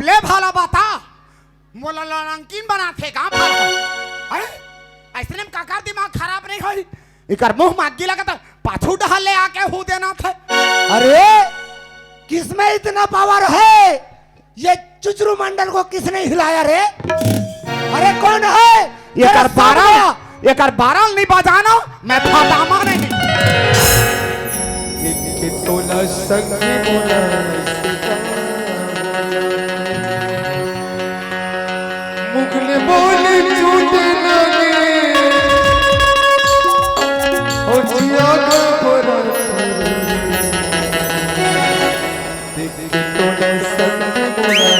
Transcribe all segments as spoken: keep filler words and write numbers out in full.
ले भला बता, मोला लड़ंकिन बनाथे गाँव भर। अरे, अइसने में काकर दिमाग खराब नइ होही? एकर मुंह म अग्गी लगत हे, पाछू डहर ले आके हू देना थे। अरे, किसमें इतना पावर है? ये चुचरू मंडल को किसने हिलाया रे? अरे, कौन है? एकर बारह, एकर बारह नइ बजाना, मैं फदामा नहीं। एक तोला संग मोला मुगल बोली चूत लगे, ओ जिया घबरा। देख के तोला संग मोला,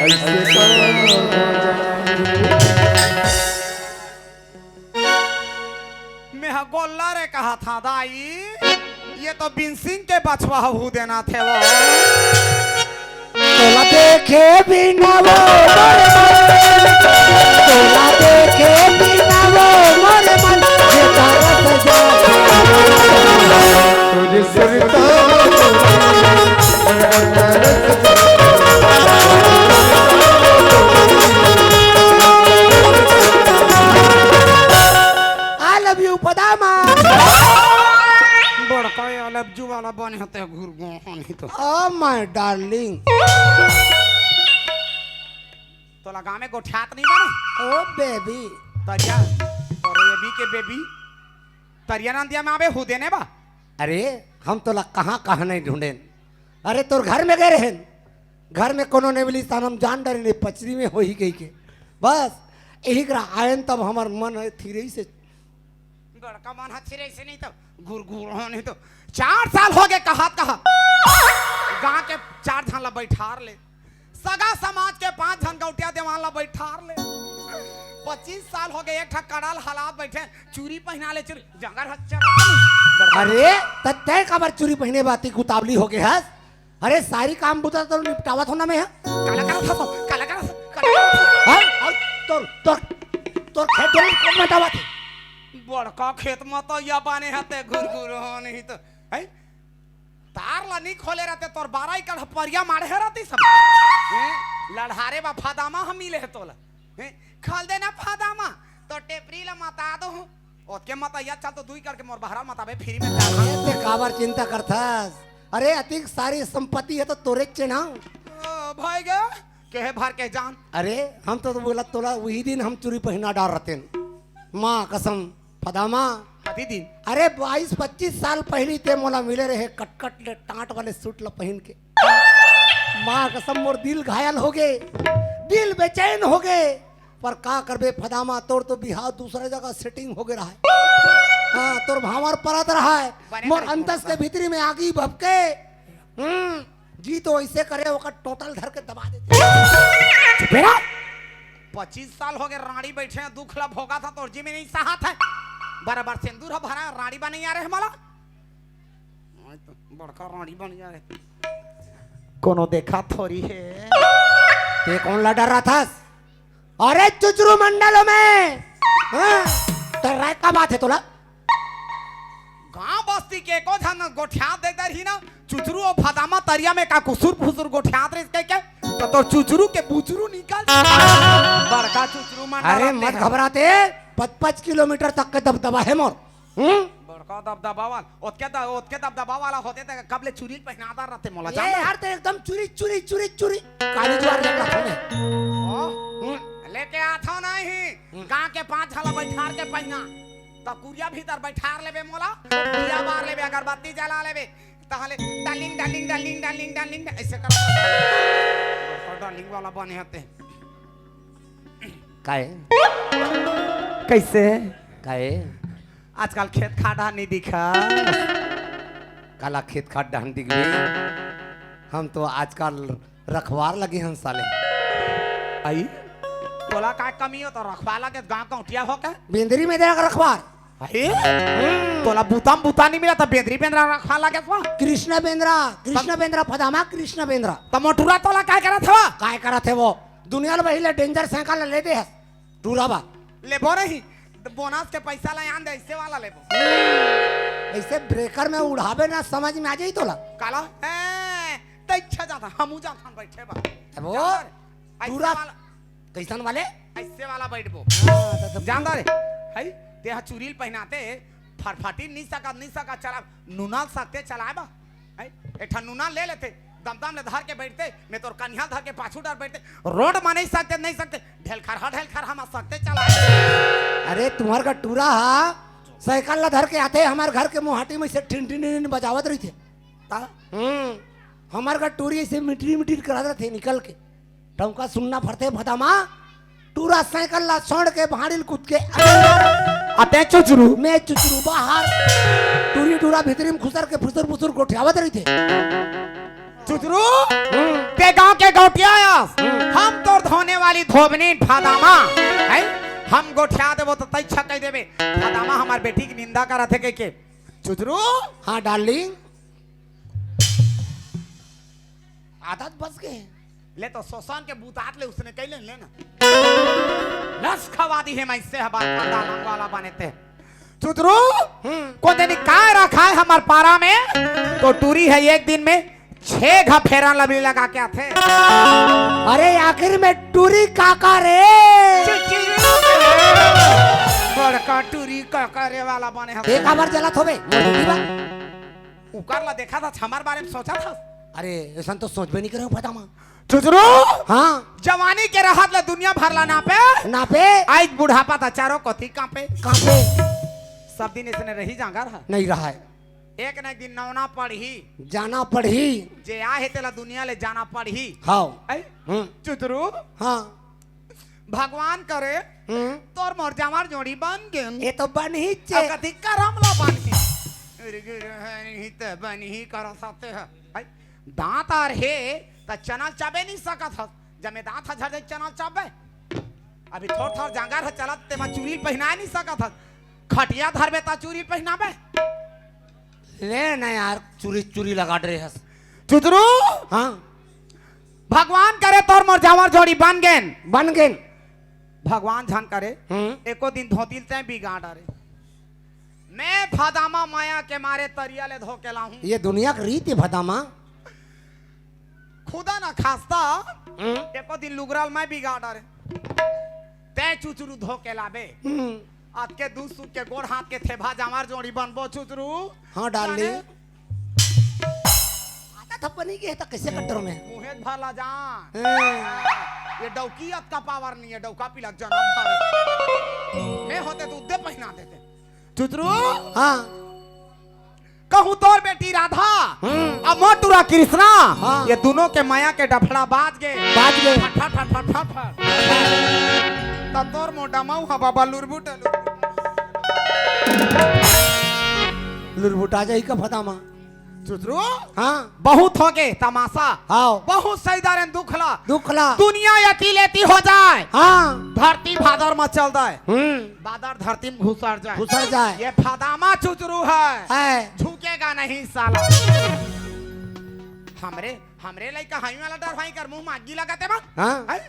ऐसे का हो जाए। मैं ह गोल्ला रे कहा था दाई, ये तो बिनसिंग के बछवा हू देना थे वो। तोला देखे बिना वो मोर मन, तोला देखे बिना वो मोर मन, ये तरस जाथे। तोरे सुरता I love you, फदामा। बड़का I love you वाला बने हते घुरगो नहीं तो। Oh my darling। तोला गाँव में गोठियात नहीं बने? Oh baby। तरिया, तोर बेबी के बेबी। तरिया नंदिया में आबे हू देने बा। अरे, हम तोला कहाँ कहाँ नहीं ढूंढेन। अरे, तोर घर में गए रहेन। घर में कोनो नइ मिलिस, त हम जान डरेन, पचरी में होही कहिके। बस, इही करा आयन तब हमर मन ह थिरइसे। बड़का मन ह थिरइसे नहीं तो, गुरगुर हो नहीं तो। चार साल होगे कहत कहत। गाँव के चार झन ला बइठार ले। सगा समाज के पांच झन गौटिया देवान ला बइठार ले। पच्चीस साल होगे, एक ठा कड़ा ल हलात बइठे, चूरी पहिना ले, चूरी, जंगर ह चरत नहीं। बड़का अरे, त तैं काबर चूरी पहिने बाती उतावली होगे हस? अरे, सारी काम बुता तो निपटावत हो ना मैं, हाँ? काला करत हस, काला करत हस, काला करत हस। हाँ? अउ तोर, तोर, तोर खेत डोल कोन मेटावत हे? बड़का खेत म तो या बाने हते घुरघुर हो नहीं तो, हैं? तार ला नी खोले रहते, तोर बारह एकड़ परिया माढ़े रहती सब। हैं? लड़हारे बा फदामा हम मिले हे तोला। हैं? खल देना फदामा, तो टेपरी ला मता दो हूँ। ओतके मत या चल तो दुई करके मोर बहरा मत आबे, फ्री में चार अरे, ते काबर चिंता करथस? अरे, अतिक सारी संपत्ति हे तो तोरे चेना। ओ, भाई गे, केहे भर के जान। अरे, हम तो, तो बोला तोला, वही दिन हम चूरी पहिना डार रहतेन। माँ कसम, फदामा। कति दिन? अरे, बाईस पच्चीस साल पहिली ते मोला मिले रहे, कटकट ले टाट वाले सूट ला पहिन के। माँ कसम, मोर दिल घायल होगे, दिल बेचैन होगे। पर का करबे फदामा, तोर तो बिहाव दूसरा जगह सेटिंग होगे रहय। हाँ, तोर भांवर परत रहय। बने मोर करे अंतस के भीतरी में आगी भभके। हम्म, जी तो ऐसे करे, ओकर टोटल धर के दबा देते। चुपे रह। पच्चीस साल होगे रांड़ी बइठे हे, दुख ला भोगत हंव, तोर जी में नहीं सहत हे। बराबर सिंदूर ह भरा, रांड़ी बा नहीं आ रहे मला। आज तो बड़का रांड़ी बन जा रहे। कोनो देखा थोरी हे। ते कोन ला डराथस? अरे चुचरू मंडल में, हाँ? डराय का बात हे तोला? गांव बस्ती के एको झन गोठियात दे डरही ना, चुचरू अउ फदामा तरिया में का कुसुर फुसुर गोठियात रहिस कहिके, त तोर चुचरू के बुचरू निकल। बड़का चुचरू मंडल अरे मत घबरा ते, पच पच किलोमीटर तक के दबदबा हे मोर। हम्म? बड़का दबदबा वाला, ओतके द-, ओतके दबदबा वाला होते त कब ले चूरी पहिनादार रहते मोला, ए जान ले? यार, ते एकदम चूरी, चूरी, चूरी, चूरी। काली जुआर जब रखो ने। ओ, हम्म। लेके आथो नहीं, हम्म। गांव के पांच झला बइठार के पहिना। त कुरिया भीतर बइठार लेबे मोला, दिया बार लेबे, अगरबत्ती जला लेबे। तहले darling, darling, darling, darling, darling, ऐसे कर। बड़का डार्लिंग वाला बने हते। काहे? कैसे? काहे? आजकल खेत खार डहन नहीं दिखा। काला खेत खार डहन दिखबे? हम तो आजकल रखवार लगे हन साले। आई? तोला का कमी हो तो रखवार लगे गांव गौटिया हो के? बेंदरी में देख रखवार। अरे? हम्म। तोला बुता म बुता नहीं मिला त बेंदरी बेंदरा रखवार लगे तो? कृष्ण बेंदरा, कृष्ण तब बेंदरा, फदामा कृष्ण बेंदरा। त मोटुरा तोला काय करत हवा? काय करत हे वो? दुनिया ल वही ले डेंजर साइकिल ले दे हस। टूरा बा। लेबो नहीं, बोनस के पैसा ला आन दे, ऐसे वाला लेबो। ऐसे ब्रेकर में उड़ाबे ना, समझ में आ जाई तोला। काला? ए, इच्छा जाता, हमू जाथन बैठे बर। अब वो जान रे, ऐसे टूरा वाला, कैसन वाले? ऐसे वाला बैठबो। हाँ, तो, तो जानता रे, है, तेहा चुरी ल पहिनाते, फरफटी नहीं सकत, नहीं सकत चला, नूना ल सकते चलाए बा। है, एक ठन नूना ले लेते, दमदम ले धर के बैठते, मैं तोर कन्हिया ल धर के पाछू डर बैठते, रोड में नहीं सकते, नहीं सकते, ढेलखरहा, ढेलखरहा में सकते चलाए। अरे, तुम्हार का टूरा हा, साइकिल ला धर के आते, हमार घर के मुहाटी में से टिन टिन टिन बजावत रहिथे। ता? हम्म, हमार का टूरी ऐसे मिटरी मिटरी करत रहिथे निकल के। टौका सुनना फरथे भदामा, टूरा साइकिल ला छोड़ के भाड़ी ल कूद के अते चुचरू। मैं चुचरू बाहर। टूरी टूरा भीतरी में खुसर के फुसुर फुसुर गोठियावत रहिथे। चुचरू, हम्म। ते गांव के गौटिया आयस। हम्म। हम तोर धोने वाली धोबनी भदामा, हैं? हम गोठिया देबो तो तै छकई देबे। भदामा हमार बेटी की निंदा करत हे कह के। चुचरू? हाँ, डार्लिंग। आदत बस के। ले तो शोषण के बुतात ले उसने कह ले, ले ना। नस खवा दी है मैं इससे हबार का दालंग वाला बने ते। चुचरू, हम्म। को देनी काय रखा है हमार पारा में? तो टूरी है एक दिन में छह घा Fair and Lovely लगा के आथे। अरे आखिर में टूरी काका रे। बड़का टूरी काका रे वाला बने हम। एक बार जलत होबे, मोर दीदी बा। उकर ला देखा था, हमार बारे में सोचा था। अरे, ऐसा तो सोचबे नहीं करे भदामा। चुचरू? हाँ। जवानी के रहत ला दुनिया भर ला नापे। नापे। आज बुढ़ापा था चारों कोती कांपे। कांपे। सब दिन इसने रही जांगर हा। नहीं रहा है। एक ना एक दिन नौना पड़ही। जाना पड़ही। जे आहे तेला दुनिया ले जाना पड़ही। हाँ। आई? हम्म। चुचरू? हाँ। भगवान करे, हम्म। तोर मोर जांवर जोड़ी बन गेन। ये तो बन ही चे। अब कथी करम ला बन ही। अरे गुरु हरि ही तो बन ही कर सकते हैं। आई? दांत आर हे, त चना चाबे नहीं सकत हस। जमे दांत ह झड़ जाई, चना चाबे। अभी थोर थोर जांगर ह चलत, तेमा चूरी पहिना नहीं सकत हस। खटिया धरबे त चूरी पहिनाबे। ले ना यार, चूरी, चूरी लगा डरे हस। चुचरू? हाँ। भगवान करे तोर मोर जांवर जोड़ी बन गेन। बन गेन। भगवान झन करे, हम्म। एको दिन धोती ल तैं बिगाड़ डरे। मैं भदामा माया के मारे तरिया ले धो के लाहूं। ये दुनिया के रीत है भदामा। खुदा ना खास्ता, हम्म। एको दिन लुगरा ल मैं बिगाड़ डरे। तैं चुचरू धो के लाबे। हम्म। आज के दू सुख के गोड़ हाथ के थेभा जांवर जोड़ी बनबो चुचरू। हाँ, डार्लिंग। जाने? आदत ह बनी गे हे त कैसे कट्टर में? मुहें भर ला जान। हम्म। ये डौकी अतका पावर नहीं है, डौका पीला जनम भर। मैं होते तो उद्दे पहिना देते। चुचरू? हाँ। कहूँ तोर बेटी राधा, हम्म। अब मोर टूरा कृष्णा, हाँ। ये दोनों के माया के डफड़ा बाज गे। बाज गे। फट, फट, फट, फट, फट, फट। त तोर मोर डमाऊ ह बाबा लुरबुट, लुरबुट। लुरबुटा जाही का भदामा। चुचरू? हाँ। बहुत हो गे तमाशा। हाँ। बहुत सही दारेन दुख ला। दुख ला। दुनिया यति लेती हो जाए। हाँ। धरती भादर में चल जाए। हम्म। बादर धरती में घुसर जाए। घुसर जाए। ये भदामा चुचरू है। है। झुकेगा नहीं साला। हमरे, हमरे लइका हाई वाला डर भाई कर मुंह मागी लगाते बा। हाँ। है?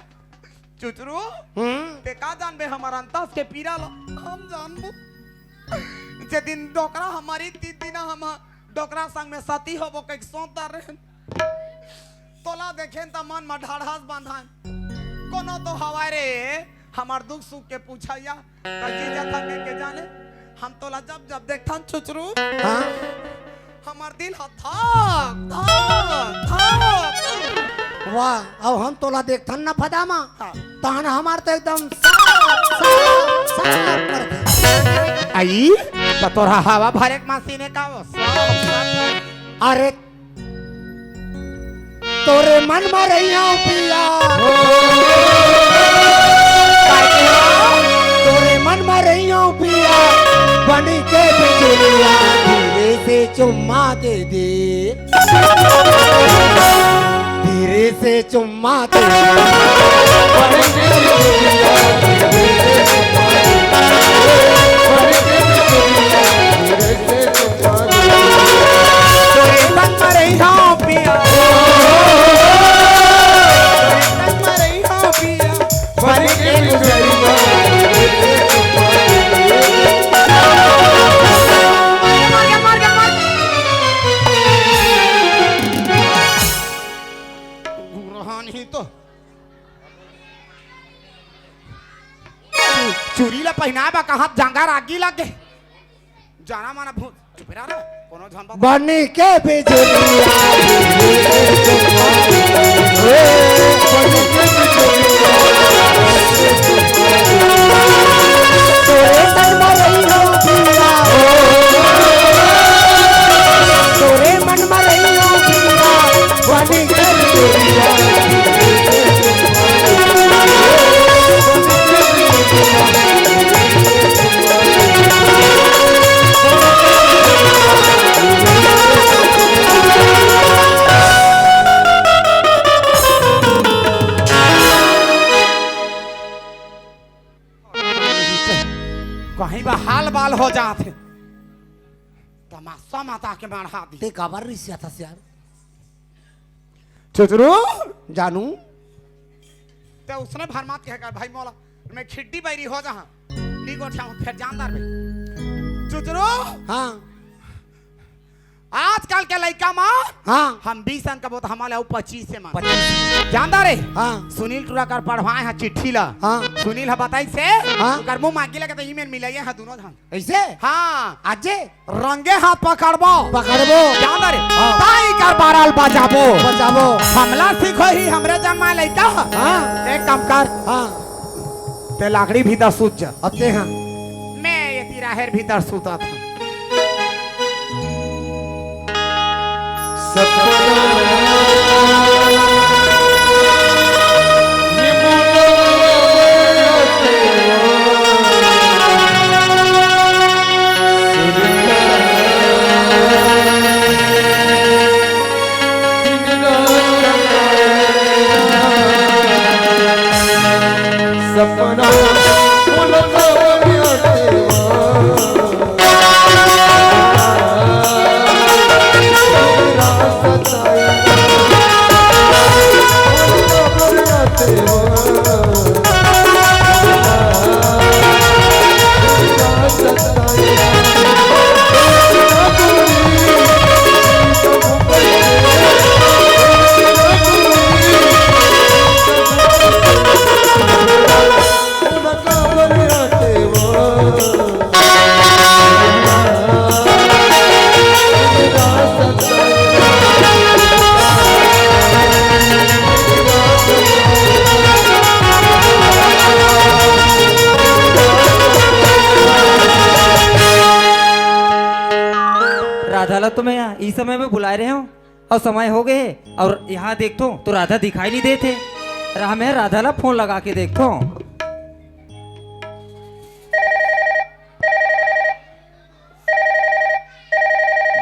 चुचरू, हम्म। ते का जानबे हमर अंतस के पीरा ला? हम जानबो। जे दिन डोकरा हमरी तीन दिन हम डोकरा संग में सती होबो कइके सोचता रहे। तोला देखेन त मन म ढाढ़स बांधन। कोनो तो हवाय रे, हमर दुख सुख के पूछइया। त जीजा थके के जाने, हम तोला जब जब देखथन चुचरू, हाँ। हमर दिल ह धक, धक, धक। वाह, अब हम तोला देखथन ना भदामा, हाँ। तहन हमार तो एकदम साफ, साफ, साफ कर दे। आई, त तोरा हवा भरे के मशीन हे का वो? साफ, साफ। अरे तोरे मन म रहिहौं पिया। तोरे मन म रहिहौं पिया। बन के बिजुलिया धीरे से चुम्मा दे दे। धीरे से चुम्मा दे दे। बन के बिजुलिया धीरे से चुम्मा दे दे। बन के बिजुलिया धीरे से चुम्मा दे दे। तोरे मन म रहिहौं पिया। चूरी ला पहिनाए बा, कहाँ जांगर आगी लगे। जाना माना भूत, चुप रहा ना, कोनो झन बता। बनी के बिजुरिया, तोरे मन में रही हो पिया, तोरे मन में रही हो पिया, बनी के बिजुरिया। कहीं बा हाल बाल हो जात हे। तमाशा माता के मार हाथ दी। ते काबर रिसियाथस यार? चुचरू, जानू। ते उसने भर मात कहे कर भाई मोला, मैं खिड्डी बैरी हो जहाँ। नी गोठिया हूँ, फिर जानदार बे। चुचरू। हाँ। आजकल के लइका मा हाँ। हम बीस अन कबो त हमारे अउ पच्चीस से मा। पच्चीस। जानदार हे? हाँ। सुनील टुरा कर पढ़वाए हा चिट्ठी ला। हाँ। सुनील हा बताई से हाँ। ओकर मुंह मांगी लगे त ईमेल मिलाइए हा दोनों झन। ऐसे? हाँ। आजे? रंगे हाथ पकड़बो। पकड़बो। जानदार हे? हाँ। ताई कर बाराल बजाबो। बजाबो। हमला सीखो ही हमरे जम्मा लइका। हाँ। एक काम कर। हाँ। ते लाकड़ी भीतर सूत जा। अब ते हाँ। मैं ये तिराहेर भीतर सूता था। सपना राधा ला तो मैं इस समय में बुलाए रहे हूँ और समय हो गए हे और यहाँ देखथों तो राधा दिखाई नहीं देत हे। रा-, मैं राधा ला फोन लगा के देखथों।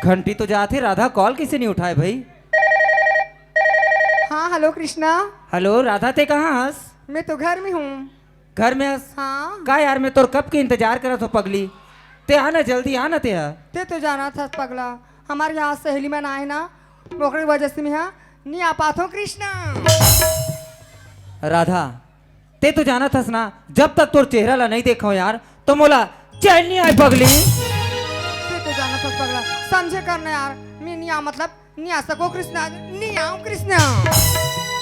घंटी तो जात हे, राधा कॉल कइसे नहीं उठाए भाई? हाँ, हेलो कृष्णा। हेलो राधा, ते कहाँ हस? मैं तो घर में हूँ। घर में हस? हाँ। का यार, मैं तोर कब के इंतजार करत हूँ पगली, ते आ ना, जल्दी आ ना ते हा। ते तो जानत हस पगला, हमारे यहाँ सहेली मन आए ना, ओकरे वजह से मैं हा नहीं आ पात हूँ कृष्णा। राधा, ते तो जानत हस ना, जब तक तोर चेहरा ला नहीं देखो यार, तो मोला चैन नहीं आए पगली। ते तो जानत हस पगला, समझे कर ना यार, मैं नहीं आ, मतलब नहीं आ सको कृष्णा, नहीं आऊँ कृष्णा।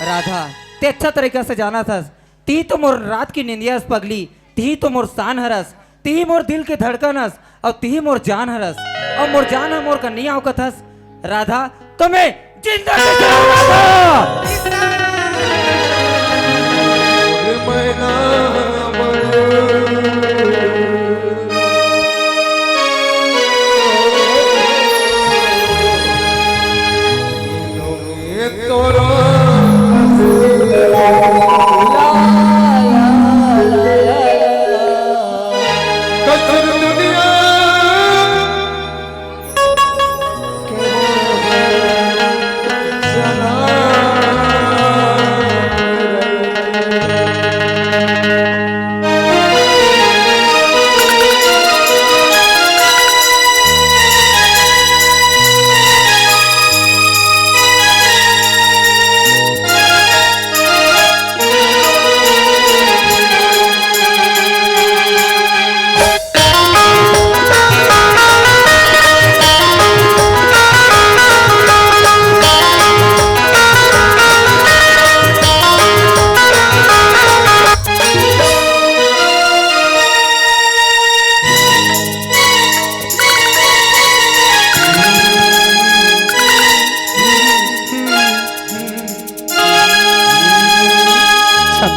राधा, ते अच्छा तरीका से जानत हस, ती तो मोर रात की निंदिया हस पगली, ती तो मोर शान हरस, ती मोर दिल के धड़कन हस, अउ ती मोर जान हरस, अउ मोर जान ह मोर कन्हैया हो कथस। राधा, तो मैं जिंदा कैसे रहूं राधा?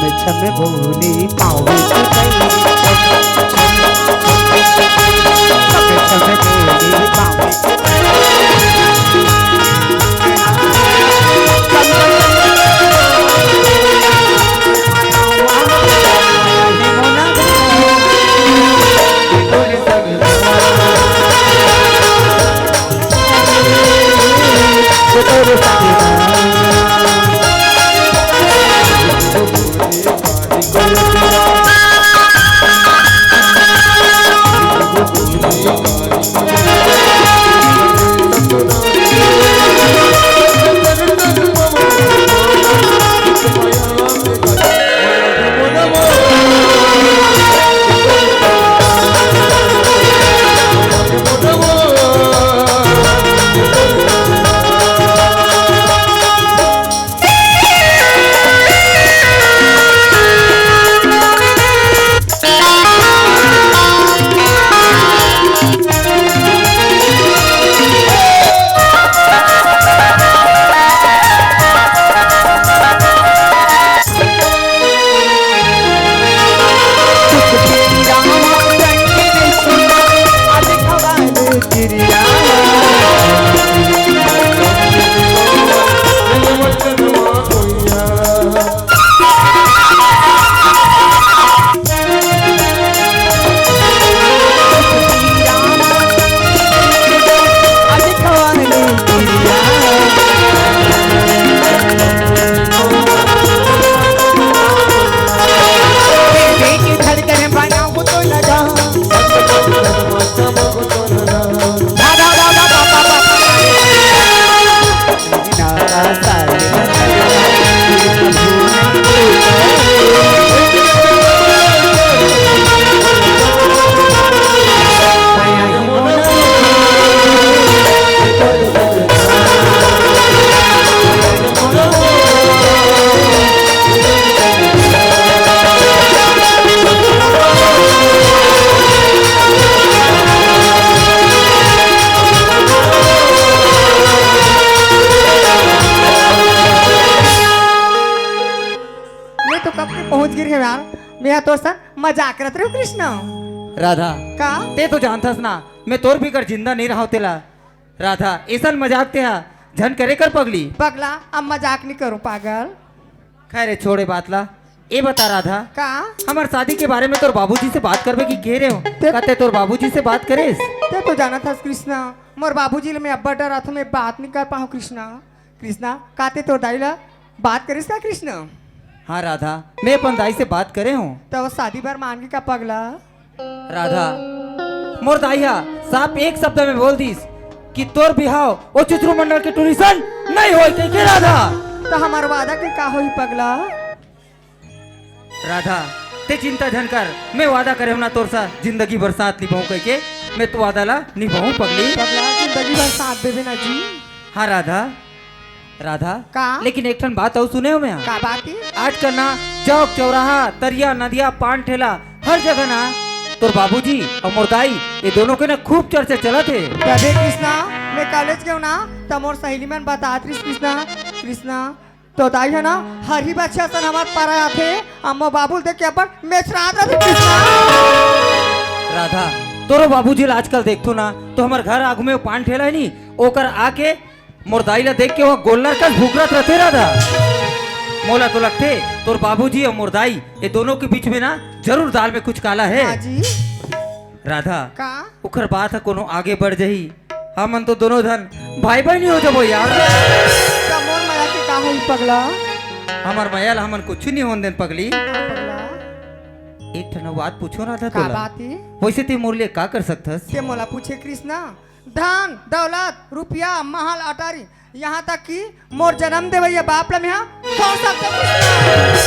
छम छम बोली पावे के बैरी। छम छम बोली पावे के बैरी। धड़कन बनाओ तो लगा। मैं तो कब के पहुंच गिर है यार। मैं तो सर मजाक करत रहे कृष्णा। राधा, का? ते तो जानथस ना, मैं तोर बिगर जिंदा नहीं रहा तेला। राधा, ऐसन मजाक ते हा झन करे कर पगली। पगला, अब मजाक नहीं करूं पागल। खैर, छोड़े बात ला। ए बता राधा, का? हमर शादी के बारे में तोर बाबूजी से बात करबे की कह रहे हो? ते कहते तोर बाबूजी से बात करेस? ते तो जानत हस कृष्णा, मोर बाबूजी ले मैं अब्बड़ डराथों, मैं बात नहीं कर पाऊं कृष्णा। कृष्णा, काते तोर दाई ला बात करिस का कृष्णा? हाँ राधा, मैं अपन दाई से बात करे हूँ। तो वो शादी बर मान के का पगला? राधा, मोर दाई हा साफ एक शब्द में बोल दीस कि तोर बिहाव ओ चित्रू मंडल के टूरी सन नहीं होय कहिके राधा। तो हमार वादा के का होई पगला? राधा, ते चिंता झन कर, मैं वादा करे हूं ना तोर सा जिंदगी भर साथ निभाऊं कहिके, मैं तो वादा ला निभाऊं पगली। पगला जिंदगी भर साथ देबे ना जी। हाँ राधा, राधा, का? लेकिन एक ठन बात अउ सुने हो मैं? का बात है? आजकल ना चौक चौराहा, तरिया नदिया, पान ठेला, हर जगह ना तोर बाबूजी अउ मोर दाई ये दोनों के ना खूब चर्चा चलत हे। तबे कृष्णा, मैं कॉलेज गयो ना, त मोर सहेली मन बतात रहिस कृष्णा, कृष्णा, तो दाई है ना, हर ही बच्चा सन हमार पारा आथे, अम्मो बाबू ल देख के अपन मेचरात रहिथे कृष्णा। राधा, तोरो बाबूजी ल आजकल देखथो ना, तो हमर घर आगू में पान ठेला है नी, ओकर आके मोर दाई ला देख के वो गोल्लर कस भुकरत रथे राधा। मोला तो लगथे तोर बाबूजी अउ मोर दाई ये दोनों के बीच में ना जरूर दाल में कुछ काला है। हाँ जी। राधा, का? उखर बात ह कोनो आगे बढ़ जाही, हमन तो दोनों झन भाई बहनी हो जबो यार। त मोर मया के का होई पगला? हमर मया ला हमन कुछ नहीं होन देन पगली। हाँ पगला। एक ठन बात पूछो राधा का तोला। बात है? वैसे ते मोर लिए का कर सकथस? ते मोला पूछे कृष्णा। धन, दौलत, रुपया, महल, अटारी, यहाँ तक कि मोर जन्म देवैया बाप ला मेहा छोड़ सकते कृष्णा।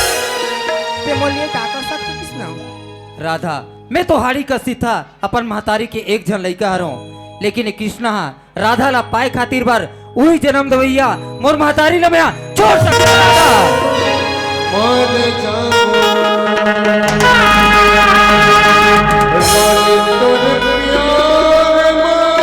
ते मोर लिए का कर सकते कृष्णा? राधा, मैं तो हाड़ी कस सीधा अपन महतारी के एक झन लइका हरों, लेकिन ये कृष्णा हा राधा ला पाए खातिर बर उही जन्म देवैया मोर महतारी ला मेहा छोड़ सकते राधा। मर जाऊं, मर तोरे प्यार में, मर जाऊं।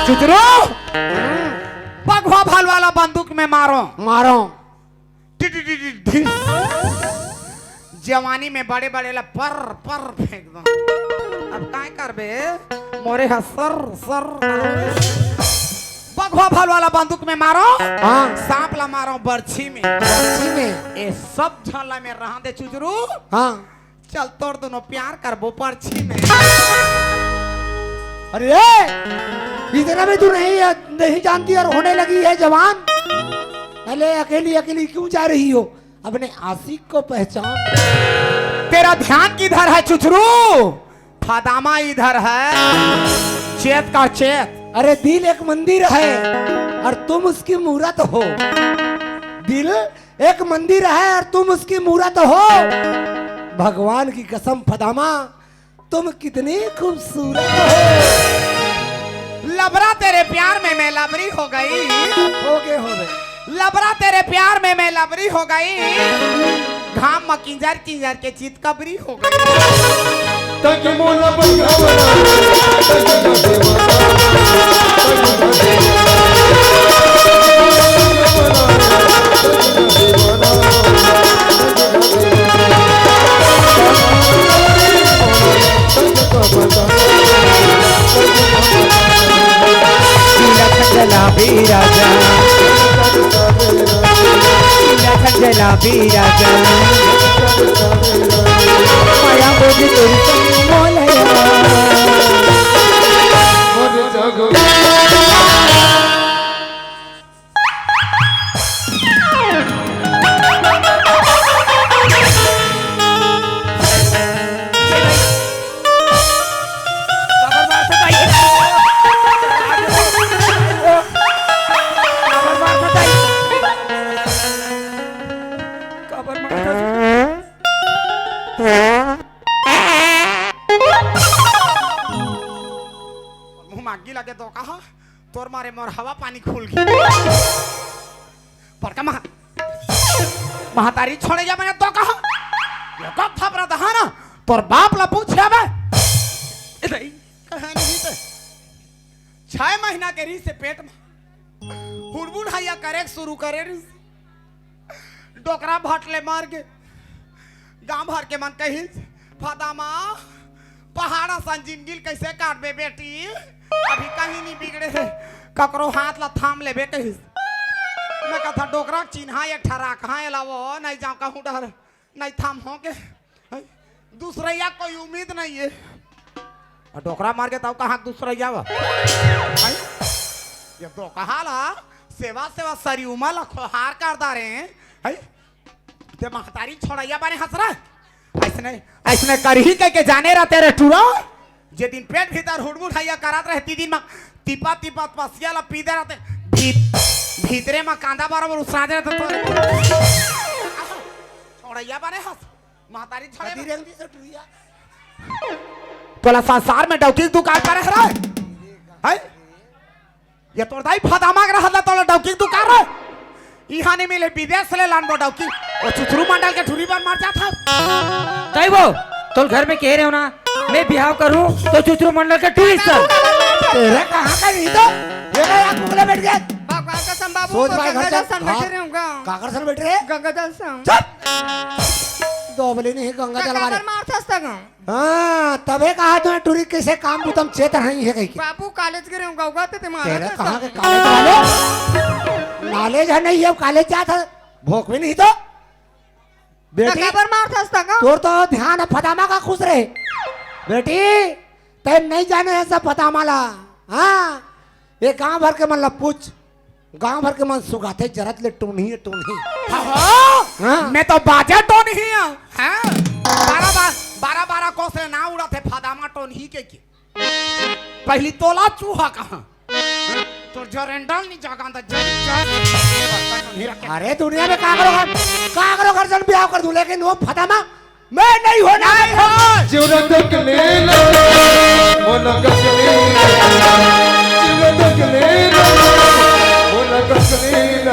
चुचरू, बघवा भाल वाला बंदूक में मारो। मारो। टिटिटिटिटिस। जवानी में बड़े बड़े ला पर पर फेंक दो। अब काय करबे, मोरे ह सर सर। बघवा भाल वाला बंदूक में मारो। हाँ। सांप ला मारो बरछी में। बरछी में। ए सब झन ला में रहा दे चुचरू। हाँ। चल तोर दोनों प्यार करबो परछी में। अरे, इतना भी तू नहीं, नहीं जानती और होने लगी है जवान। अरे अकेली अकेली क्यों जा रही हो, अपने आशिक को पहचान। तेरा ध्यान किधर है चुचरू? फदामा इधर है, चेत का चेत। अरे दिल एक मंदिर है और तुम उसकी मूरत हो। दिल एक मंदिर है और तुम उसकी मूरत हो। भगवान की कसम फदामा, तुम कितनी खूबसूरत हो। लबरा तेरे प्यार में मैं लबरी हो गई। हो गए, हो गए। लबरा तेरे प्यार में मैं लबरी हो गई। घाम म किंजर किंजर के चित कबरी हो गई। तक मोला बंधावना, तक मोला बंधावना, तक मोला बंधावना। पीला खंजला भी राजा, पीला खंजला भी राजा, माया बोझ तोरी संग मोलया। मुंह मांगी लगे तो कहा। तोर मारे मोर हवा पानी खुल गई। बड़का महा-, महतारी छोड़े जा, मैंने तो कहा, ये कब थपरा दहा ना, तोर बाप ला पूछ लेबे। ए दाई, कहानी ही तो छह महीना के रहिस हे पेट में, हुड़बुड़ हैया करे के शुरू करे रहिस। डोकरा भट ले मर गे। गांव भर के मन कहिस, "फदामा, पहाड़ असन जिंदगी ल कइसे काटबे बेटी? अभी कहीं नहीं बिगड़े हे, ककरो हाथ ला थाम लेबे," कहिस। मैं कथा, "डोकरा के चिन्हा एक ठा राखहा, एला वो नहीं जाओ कहूँ डहर।" नहीं थाम हो के, हैं? दूसरैया कोई उम्मीद नहीं है। और डोकरा मर गे तब कहाँ दूसरैया बा? हैं? ये डोकहा ला सेवा सेवा सरी उमर ला खोहार कर डारे हैं, हैं? ते महतारी छोड़ैया बने हंस रहा है। ऐसने, ऐसने करही कह के जाने रहते रे टूरा। जे दिन पेट भीतर हुड़मुड़ हैया करत रहे, ती दिन म तिपा तिपा पसिया ला पी दे रहते। भीत-, भीतरे म कांदा बराबर उसरा दे रहते तो। छोड़ैया बने हंस। महतारी झड़े कदी रेंगदी से टुरिया। तोला संसार में डौकी के दुकान पर रह रहा है? हैं? ये तोर दाई फदामा के रहत ला तोला डौकी के दुकान रहे? इहाँ नहीं मिले, विदेश ले लानबो डौकी। ओ चुचरू मंडल के ठुरी बर मर जात हस। तई वो, तोल घर में कह रहे हो ना, मैं बिहाव करूं तो चुचरू मंडल के टूरिस्ट। तेरा कहाँ का नहीं तो? ये का यहाँ कुकले बैठ गया? भगवान कसम बाबू, सोच भाई घर गंगा से, दर्शन हाँ, बैठे रहूंगा। काकर सन बैठ रहे? गंगा दर्शन। चुप। दो बोले नहीं, गंगा जल वाले। काकर मार थस तक। हाँ, तबे कहा तो टूरी कैसे काम बुतम चेत नहीं है कहीं के। बाबू कॉलेज गे रहूं, गौगा ते तुम्हारा तेरे तो कहाँ सब के कॉलेज वाले? नॉलेज है नहीं, अब कॉलेज जात है, भोक भी नहीं तो। बेटी, काबर मार थस तक? तोर तो ध्यान है फदामा का खुश रहे। बेटी, तै नहीं जाने है सब फदामा ला। हाँ, ये गांव भर के मन ला पूछ। गांव भर के मन सुगाथे जरत ले टोनही, टोनही। हाँ, हाँ। हाँ। मैं तो बाजा टोनही हूँ। हाँ। बारह बार, बारह बारह कोस ले ना उड़ाथे फदामा टोनही के के। पहली तोला चूहा कहाँ? तोर जरेंडल नहीं जागा अंदर जरी जरी। अरे दुनिया में काकरो घर, काकरो घर जन ब्याह कर दूं, लेकिन वो फदामा मैं नहीं होना। नहीं हो। जीवन तक लेना, वो न कस लेना। जीवन तक लेना, वो न कस लेना।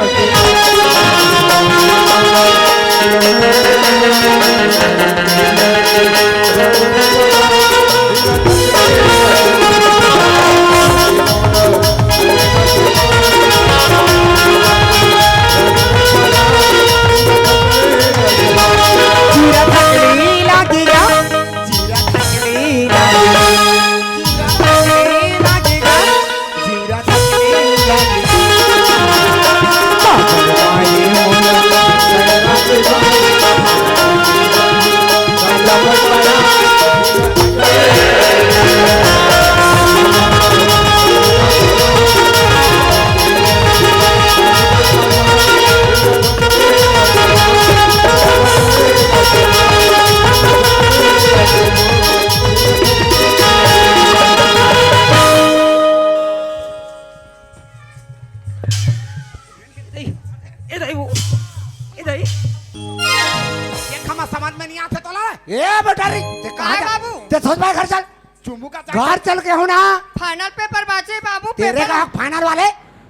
सोच भाई, घर चल। चुम्बू का घर चल के हो ना। फाइनल पेपर बाचे बाबू, तेरे पेपर। का फाइनल वाले।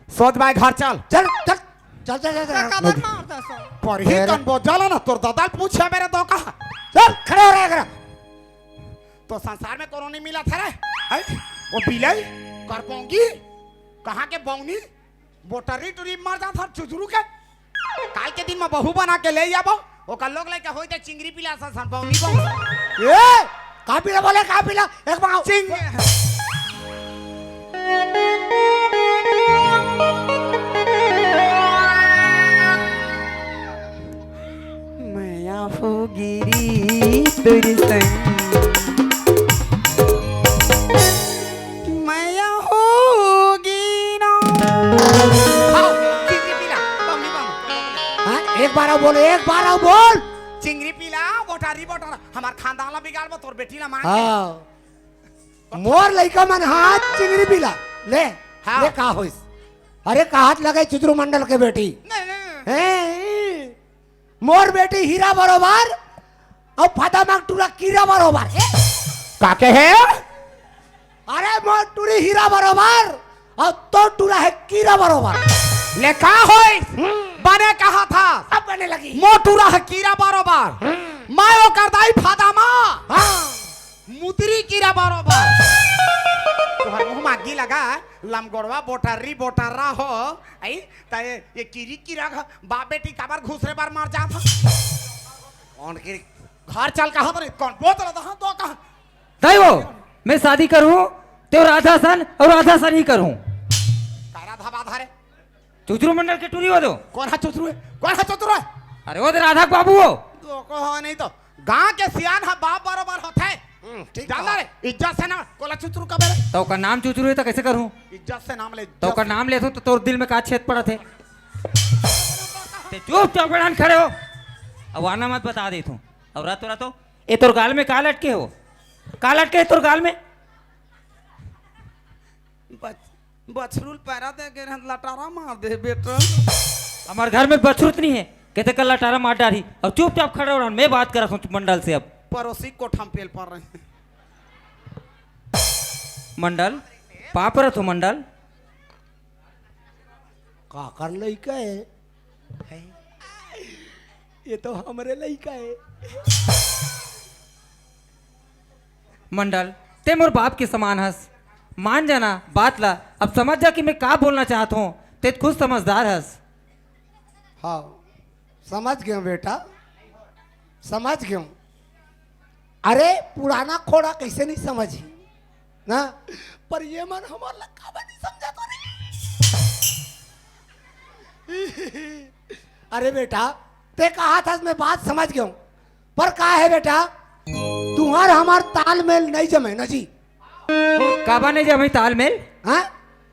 सोच भाई, घर चल। चल, चल, चल, चल, चल, चल। का काबर मारता सो? पर ही अरे। कन बोझा ला ना, तोर दादा पूछे मेरे तो कहा। चल, खड़े हो रहे हैं, तो संसार में कोनो नहीं मिला था रे। हैं? वो बिलाई, करबोंगी, कहाँ के बौनी, बोटरी टुरी मर जात हर चुचरू के। काल के दिन में बहू बना के ले जाबो, ओकर लोग लेके होई ते चिंगरी पीला सन सन बौनी बौनी। ए, का पीला बोले, का पीला? एक बार चिंग- मया हो गिरी तोर संग। मया हो गिरा। हाँ, चिंगरी पीला, बमनी बम। हाँ, एक बार अउ बोल, एक बार अउ बोल। चिंगरी पीला, बोटारी बोटारा। हमार खानदान ला बिगाड़बो, तोर बेटी ला मार के। हाँ। मोर लइका मन हाथ चिंगरी पीला। ले, हाँ। ले का होइस? अरे, का हाथ लगे चुचरू मंडल के बेटी? नहीं, नहीं, नहीं। हैं? मोर बेटी हीरा बरोबर अउ फादा मांग टूरा कीरा बरोबर। ए? का कहे? अरे मोर टूरी हीरा बरोबर अउ तोर टूरा हे कीरा बरोबर। ले का होइस? हम्म। बने कहा था। सब बने लगी। मोर टूरा हे कीरा बरोबर। हम्म। मैं ओकर दाई फादा मा। हाँ। मुतरी कीरा बरोबर। तोहर मुंह मागी लगा, लमगोड़वा बोटर्री बोटर्रा हो। आई, त ये, ये कीरी कीरा घ-, बाप बेटी काबर घुसरे बार मर जात ह? कौन की घर चल कहा पर कौन बोत रहा था तो कहा? दाई वो, मैं शादी करूं, तो राधा सन और राधा सन ही करूं। का राधा बाधा रे? चुचरू मंडल के टूरी हो दो। कौन हा चुचरू है? कौन हा चुचरू है? अरे वो तो राधा के बाबू हो। तो कहो नहीं तो। गांव के सियान हा बाप बरोबर होथे। हम्म, ठीक जानला कहा। रे, इज्जत से ना, कोला चुचरू का बेरे। तो का नाम चुचरू है तो कैसे करूं? इज्जत से नाम ले, तो इज्जत का से। नाम लेथो तो तोर दिल में का छेद पड़त हे? ते चुपचाप बेड़ान खड़े हो। अब आना मत बता देथो। अब रातो रातो, ए तोर गाल में का लटके हो? का लटके हे तोर गाल में? बच-, बछरुल पैरा दे गे रहन, लटारा मार दे बेटा। हमार घर में बछरुत नहीं है, कहते कल लटारा मार डारी। और चुपचाप खड़े हो रहा, मैं बात कर रहा हूँ मंडल से। अब पड़ोसी कोठा में पेल पड़ रहे हैं। मंडल, पाँव परत हो मंडल। काकर लइका है? ये तो हमरे लइका है। मंडल, ते मोर बाप के समान हस। मान जाना बात ला। अब समझ जा कि मैं का बोलना चाहत हूँ। ते खुद समझदार हस। हाँ, समझ गयो बेटा, समझ गयो। अरे, पुराना खोड़ा कैसे नहीं समझी ना? पर ये मन हमार लक्का बा नहीं समझा तो नहीं। अरे बेटा, ते कहा था, मैं बात समझ गया हूँ, पर का है बेटा, तुम्हार हमार तालमेल नहीं जमे ना जी। काबर नहीं जमे तालमेल? हाँ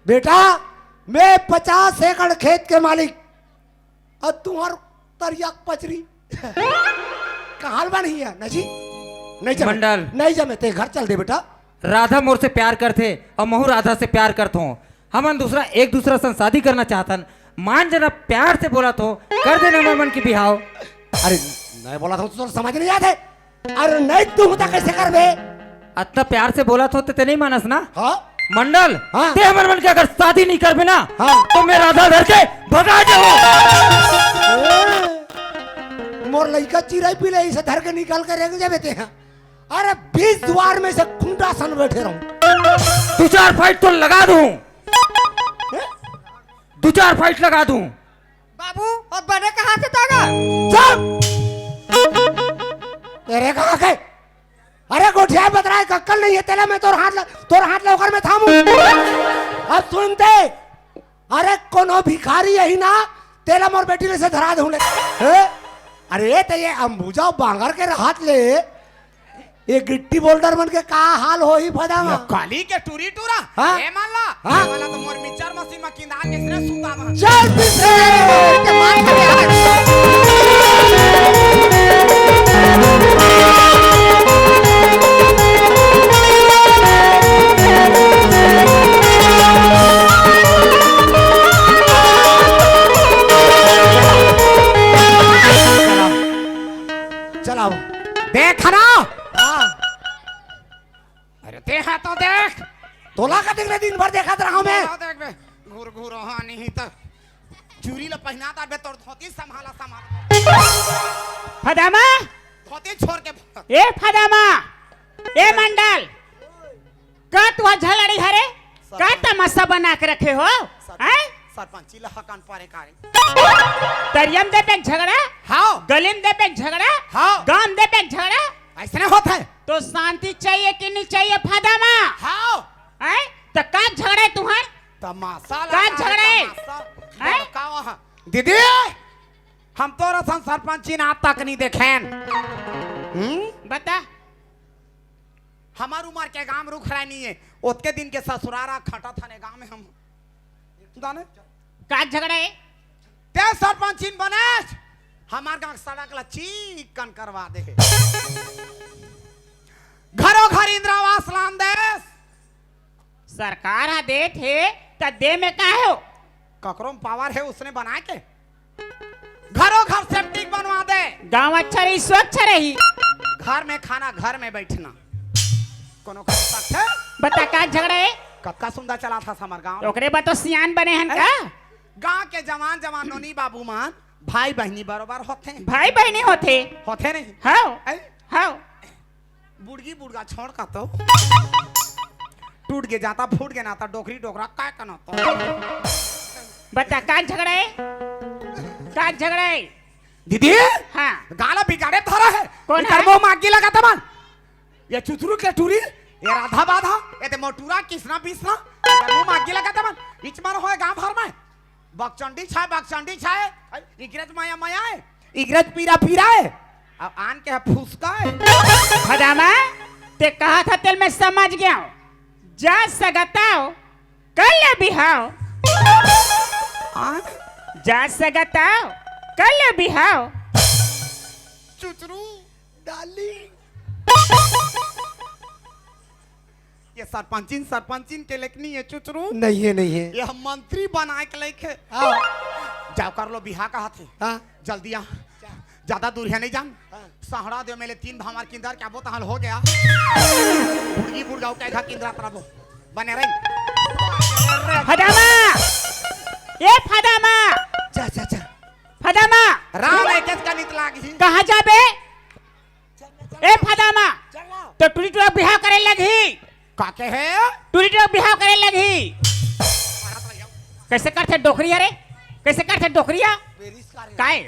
बेटा, मैं पचास एकड़ खेत के मालिक, अउ तुंहर तरिया के पचरी। कहाल बा नहीं है ना जी? नहीं जमे। मंडल। नहीं जमे, ते घर चल दे बेटा। राधा मोर से प्यार करथे अउ महू राधा से प्यार करथों। हमन दूसरा, एक दूसरा संग शादी करना चाहथन। मान जाना, प्यार से बोलत हों, कर देना हमर मन के बिहाव। अरे, नहीं बोलत हों तो समझ नहीं आत हे। अरे नहीं, तुंहू त कैसे करबे? अतना प्यार से बोलत हों त ते नहीं मानस ना? हाँ? मंडल, हाँ। ते हमर मन के अगर शादी नहीं करबे ना, हाँ। तो मैं राधा धर के भगा जाऊँ। ए, मोर लइका चिरई पीले इसे धर के निकाल के रेंग जाबे ते, हाँ। अरे बीस दुआर में से खूंटा सन बैठे रहूं। दू चार फाइट तो लगा दूं। हैं? दू चार फाइट लगा दूं। बाबू, अब बने कहाँ से तागा? चुप! तेरे कहाँ के? अरे गोठिया बतराए, अक्कल नहीं है तेला, मैं तोर हाथ ला, तोर हाथ ला ओकर में थामू। अब सुनते, अरे कोनो भिखारी यही ना, तेला मोर बेटी ले से धरा दूं ले। हे? अरे ते ये अंबुजा बांगर के हाथ ले, ये गिट्टी बोल्डर मन के का हाल होही भदा ये मा? काली के टूरी टूरा, हाँ? ए माला, हाँ? ए माला तो मोर मिक्सचर मशीन में किंदा के सरे सुता बा। चल पीछे। चलाओ। देख ना। हाँ। दिन भर देखत रहा मैं। देख बे, घुर घुर हा नहीं त चूरी ल पहिना ता बे, तोर धोती संभाला संभाला। फदामा, धोती छोड़ के भाग। ए फदामा, ए मंडल, का तुहा झलड़ी हरे? का तमाशा बना के रखे हो? हैं? सरपंची ल हकन परे कारे। तरियम दे पे झगड़ा? हाव। गलिम दे पे झगड़ा? हाव। गांव दे पे झगड़ा? ऐसने होत हे। तो शांति चाहिए कि नहीं चाहिए फदामा? हाव। हैं? तो का झगड़ा हे तुहर? तमाशा का लगा हे, झगड़ा हे? तमाशा। हैं? लड़का वहाँ। दीदी, हम तोर असन सरपंची ना आज तक नहीं देखेन। हम्म? बता। हमार उमर के गांव रुख राय नहीं है, ओतके दिन के ससुरारा खटत हने गांव में हम। जाने? का झगड़ा हे? ते सरपंचिन बनेस, हमार गांव के सड़क ला चिक्कन करवा दे हे। घरो घर इंदिरा आवास लान देस। सरकार ह देत हे, त दे में का हो? ककरो में पावर हे, उसने बनाए के। घरो घर सेप्टिक बनवा दे। गांव अच्छा रही, स्वच्छ रही। घर में खाना, घर में बैठना। कोनो कर सकथे? बता, का झगड़ा हे? कतका सुंदर चला था हमर गांव। ओकरे बर तो सियान बने हन हैं? का? गांव के जवान जवान नोनी बाबू मन भाई बहिनी बरोबर होथे। भाई बहिनी होथे। होथे नहीं? हाव। हैं? हाव। बुड़गी बुड़गा छोड़ का तो। टूट के जाता, फूट के नाता, डोकरी डोकरा काय कना तो। बता, का झगड़ा हे? का झगड़ा हे? दीदी, हाँ। गाला बिगाड़े धरा हे। कौन इकर हे? मुंह में आगी लगा तमन। ये चुचरू के टूरी, ये राधा बाधा, ये ते मोटूरा किसना बिसना, इकर मुंह में आगी लगा तमन। इच मन होय गांव भर में। बकचंडी छाय, बकचंडी छाय। इगरज माया माया हे, इगरज पीरा पीरा हे। अब आन के ह फुसका हे। फदामा, ते कहा था तेल मैं समझ गया हूँ। जा सकताओ, कर ले बिहाव। आ? जा सकताओ, कर ले बिहाव। चुचरू, डार्लिंग। ये सरपंचिन, सरपंचिन के लेकनी ये चुचरू। नहीं हे, नहीं हे। ये हम मंत्री बनाए के लेके। हाँ। जाओ कर लो बिहा कहा थे। हाँ। जल्दी आ। ज्यादा दूर हे नहीं जान। हाँ। सहड़ा दे मेले तीन भामार किंदर क्या बोतहल हो गया। बुड़गी बुड़गाव के घर किंदरा तरबो। बने रही। फदामा! ए फदामा! जा, जा, जा। फदामा! राम हे, किसका नित लाग ही? कहाँ जाबे? ए फदामा, तो टूरी टूरा बिहाव करे लगही। का कहे? टूरी टूरा बिहाव करे लगही। कैसे करथे डोकरी हरे? कैसे करथे डोकरी हा? काय?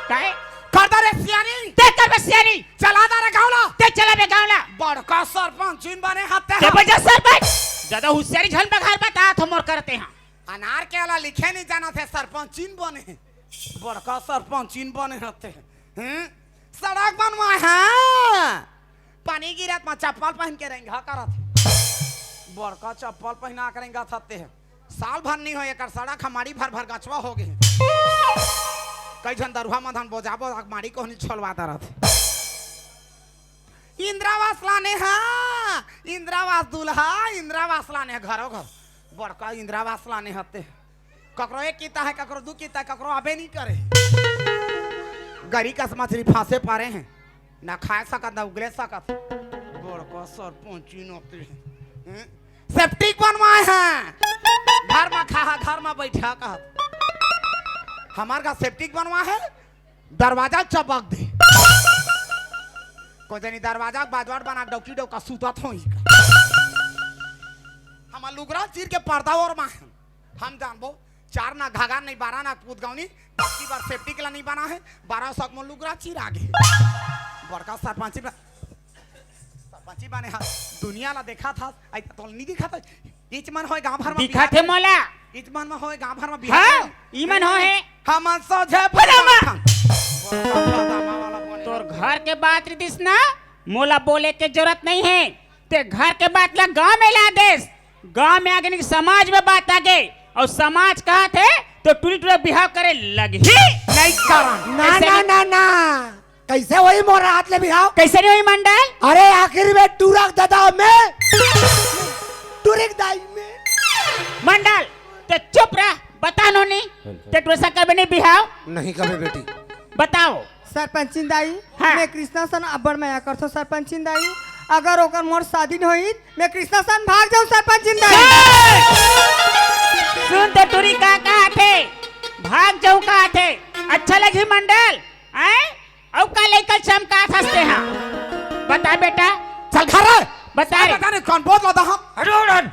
काय? करदा रे सियानी। ते करबे सियानी। चला दा रे गावला। ते चला बे गावला। बड़का सरपंचिन बने हते। ते बजा सरपंच। ज्यादा होशियारी झन बघार बता थो मोर करते हाँ। अनार के आला लिखे नहीं जाना थे, सरपंचिन बने। बड़का सरपंचिन बने हते। हैं? सड़क बनवाए हे। पानी गिरत म चप्पल पहन के रेंगा करत हे। बड़का चप्पल पहना के रेंगा थते हे। साल भर नहीं हो एकर सड़क हमारी भर भर गछवा हो गए। कई झन दरुहा मधन बोजाबो माड़ी कोहनी छोलवा दरत हे। इंदिरा आवास लाने हा, इंदिरा आवास दूल्हा, इंदिरा आवास लाने हा घरो घर। बड़का इंदिरा आवास लाने हते। ककरो एक किता हे, ककरो दू किता हे, ककरो आबे नहीं करे। गरी कस मछरी फांसे पारे हे, ना खाए सकत, ना उगले सकत। बड़का सरपंची नौकरी हे। हैं? सेप्टिक बनवाए हे, घर में खा, घर में बैठा कहत। हमार घर सेप्टिक बनवाए हे, दरवाजा चपक दे। को जनी दरवाजा के बाजवाट बना डौकी डौका सुतत होई। हमार लुगरा चीर के पर्दा ओर मा हे। हम जानबो, चार ना घाघा नहीं, बारह ना पुदगौनी, बाकी बार सेप्टिक ला नहीं बना हे, बारह सौ में लुगरा चीर आगे। बड़का सरपंची बा-, सरपंची बने हा, दुनिया ला देखा था, आई तो नहीं दिखा था। इच मन होय गांव भर में दिखा बिहार थे में। मोला। इच मन में होय गांव भर में बिहार हाँ, में। ई मन हो हे। हमन सोझे बड़ा मा। फलाना खान। बड़का फलाना वाला बने। तोर घर के बात रितिस ना, मोला बोले के जरूरत नहीं हे। ते घर के बात ला गांव में ला देस। गांव में आगे नहीं, समाज में बात आगे। और समाज कहत हे, तो टूरी टूरा बिहाव करे लगही। नहीं करन। ना, कैसे ना, नहीं? ना, ना। कैसे होही मोर हाथ ले बिहाव? कैसे नहीं होही मंडल? अरे आखिर में टूरा के ददा में, टूरी के दाई में। मंडल, ते चुप रह, बता नोनी। ते टूरा से करबे नहीं बिहाव? नहीं करबे बेटी। बताओ। सरपंचिन दाई, हाँ। मैं कृष्णा सन अब्बड़ मया करथो सरपंचिन दाई। अगर ओकर मोर शादी न होई, मैं कृष्णा सन भाग जाऊं सरपंचिन दाई। सुन तो टुरी का कहाथे, भाग जाऊं कहाथे, अच्छा लगही मंडल, हैं? अउ का लइका चमकात हस तेहा? बता बेटा। चल घर रे। बता रे। पता नहीं कौन बोल रहा था हम। अरे उड़न।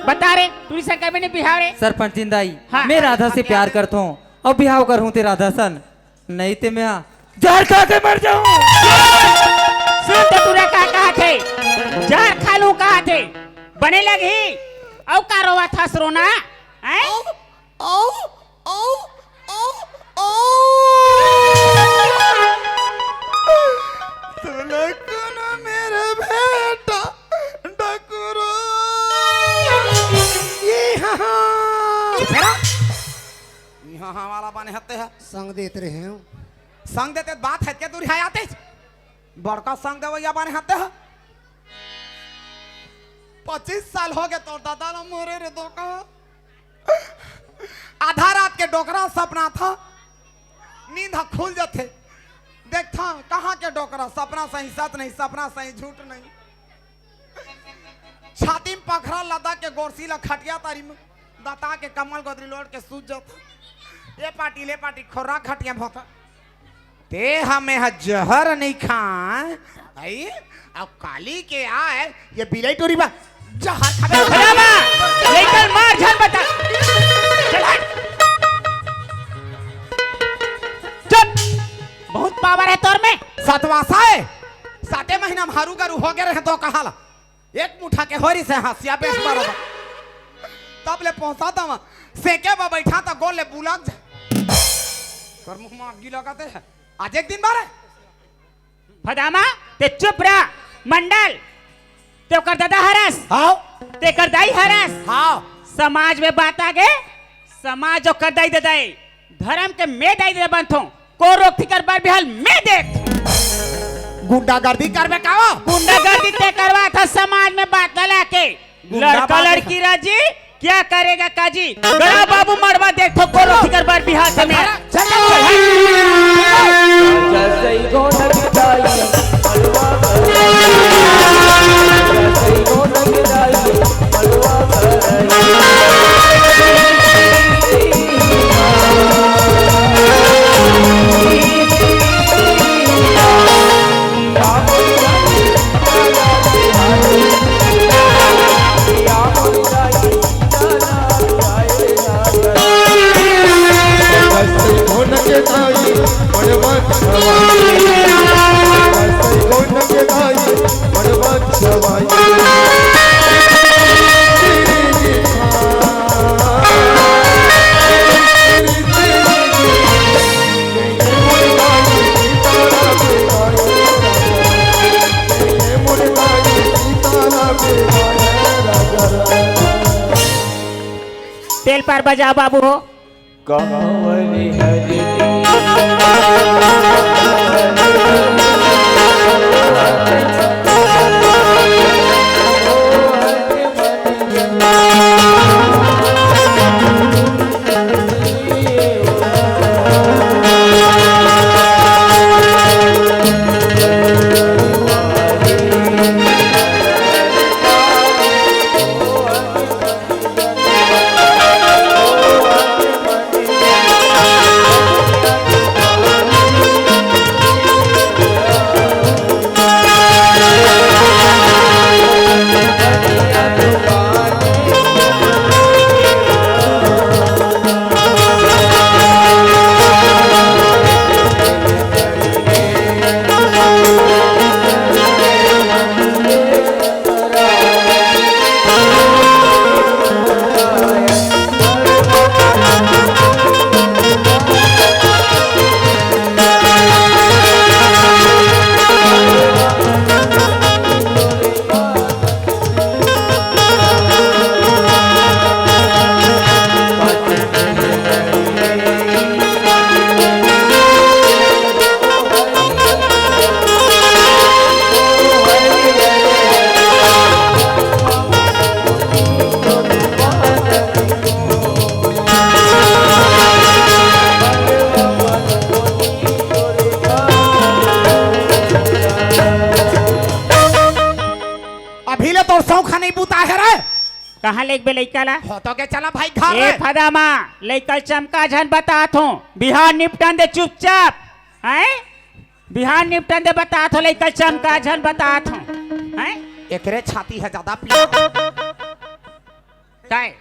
बता रे, टुरी सन कभी नहीं बिहाव रे। सरपंचिन दाई, हाँ। मैं राधा से प्यार करता हूँ, अब बिहाव करहूँ ते राधा सन। नहीं ते मैं जहर खा के मर जाऊं। सुन तो टुरा का कहाथे, जहर खा लूं कहाथे, बने लगही। अउ का रोवत हस रोना, हैं? सुन कोनो मेरे बेटा डकुरो। ये हाँ। चुप रह। इहाँ हाँ वाला बने हते ह। संग देत रहे हो। संग देते बात है के दूर है आते। बड़का संग देवैया बने हते ह। पच्चीस साल हो गए तोर दादा ला मोरे रे धोखा। आधा रात के डोकरा सपना था। नींद ह खुल जथे। देखथा कहाँ के डोकरा, सपना सही सच नहीं, सपना सही झूठ नहीं। छाती में पखरा लदा के गोरसी ला खटिया तारी में दता के कमल गोदरी लोट के सूत जाता। ए पाटी ले पाटी खोरा खटिया में होता। ते हमें ह जहर नहीं खा। आई, अब काली के आए, ये बिलाई टोरी बा। जहर खाबे। रामा, लेकर मार झन बता। चल हट। चुप। बहुत पावर है तोर में। सतवासा है। साते महीना में हरू गरू हो गए रहे तो कहाला। एक मुठा के होरी से हंसिया बेस बरोबर। तब ले पहुंचा था वहां। सेके बा बैठा था गोल ले बुलाक जा। कर मुंह में आगी लगाते हैं। आज एक दिन बारे। फदामा, ते चुप रह। मंडल, ते ओकर दादा हरस। हाँ। ते कर दाई हरस। हाँ। समाज में बात आ गए, समाज ओकर दाई दे दाई। धर्म के मैं दाई दे बनथों। को रोक थी कर बार बिहाल मैं देख। गुंडागर्दी करबे का वो? गुंडागर्दी ते करवा था समाज में बात ला के। गुंडा लड़का बात लड़की राजी, क्या करेगा काजी? गड़ा बाबू मरवा देख ठोको रो फिकर बार बिहार से मेरा। चल, चल, चल, हट। तेल पार बजा बाबू हो। कहाँ लेगबे लइका ला? हो तो के चला भाई घर ए रे। फदामा, लइका ल चमका झन बतात हों। बिहान निपटन दे चुपचाप। हैं? बिहान निपटन दे बतात हों, लइका ल चमका झन बतात हों। हैं? एकरे छाती ह ज्यादा पिया। काय?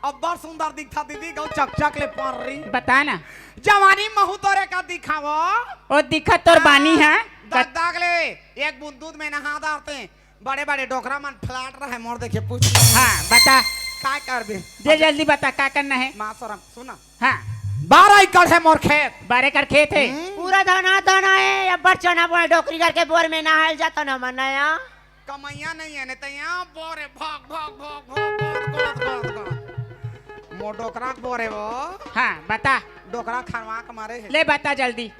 अब्बड़ सुंदर दिखथा दीदी, गौ चकचक ले पर्री। बता ना। जवानी महू तोरे का दिखावो। ओ दिखत तोर बानी है। दाग दाग ले, एक बूंद दूध में नहा डारते। बड़े बड़े डोकरा मन फ्लैट रहे मोर देखे पूछ। हाँ, बता। काय करबे? दे जल्दी बता, का करना है? माँ सरम, सुना। हाँ। बारह एकड़ है मोर खेत। बारह एकड़ खेत है। हम्म। पूरा धना धना है, अब्बड़ चना बोना डोकरी करके बोर में नहायल जाता न मनया। कमैया नहीं है, नहीं तो यहाँ बोरे भग, भग, भग, भग, भग, भग, भग, भग। मोर डोकरा के बोरे वो। हाँ, बता। डोकरा खरवा के मारे है। ले बता जल्दी।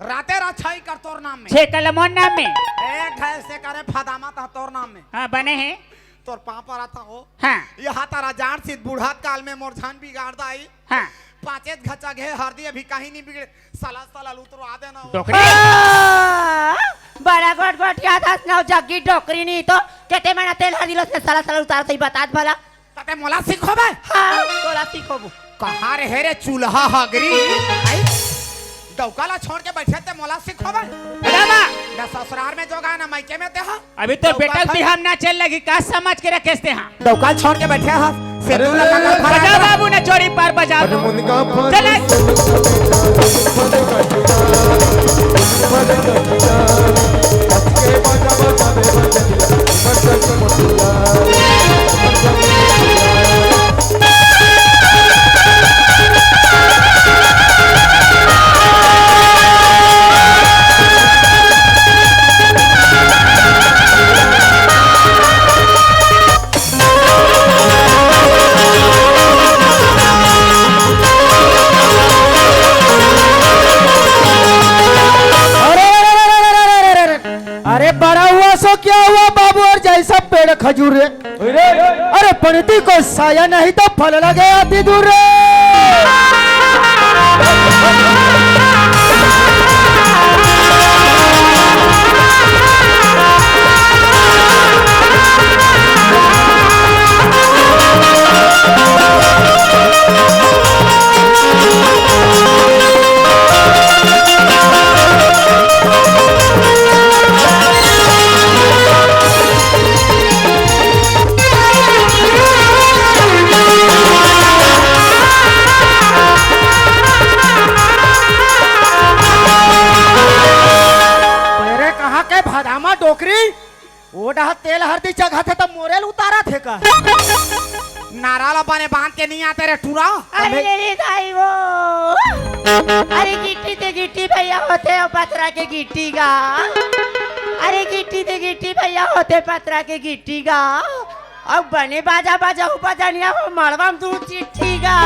राते रात छह एकड़ तोर नाम में। छह एकड़ मोर नाम में। एक ढाई से करे फदामा था तोर नाम में। हाँ, बने हैं। तोर पाँव परत हों। हाँ। यहाँ तारा जान सीत बुढ़ात काल में मोर झन बिगाड़ दाई। हाँ। पाँचे घचा घे हरदी अभी कहीं नहीं बिगड़े। सला सला उतरवा देना वो। डोकरी। आ, बड़ा गोट गोट याद हस नौ जग्गी डोकरी नहीं तो केते मना तेल हरदी लो से सला सला उतार तो ही बतात भला। तते मोला सिखोबे? हाँ, तोला सिखोबो। कहाँ रे हे रे चूल्हा हगरी? आई? डौका ला छोड़ के बैठे ते मोला सिखोबे? रामा! ना ससुराल में जोगा, ना मायके में ते हा। अभी तो डौका बेटा खा- बिहाव ना चल लगी, का समझ के रखेस ते हा? डौका छोड़ के बैठे हा। से अरे दूर लगा कर खा बजा रहा। बाबू ने चोरी पर बजा अरे दो। मुनगा पर चले। अरे, अरे, अरे, बड़ा हुआ सो क्या हुआ बाबू, और जैसा पेड़ खजूर रे। अरे, पंडिती को साया नहीं तो फल लगे अति दूर रे। अरे कहाँ के भदामा डोकरी? ओ डहा तेल हरदी चघत हे त मोरे ल उतारत हे का? नारा ल बने बांध के नहीं आते रे टूरा। अरे रे दाई वो। अरे गिट्टी ते गिट्टी भैया होते हो पथरा के गिट्टी का। अरे गिट्टी ते गिट्टी भैया होते पथरा के गिट्टी का। अब बने बाजा बाजा हो बजनिया हो मड़वा में दू चिट्ठी गा।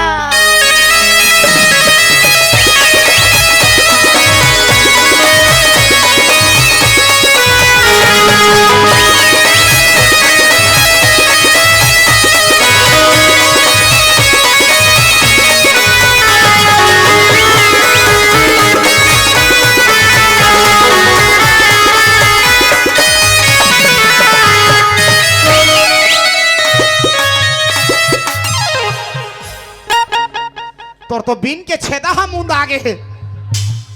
तोर तो बिन के छेदा ह मुंद आगे हे।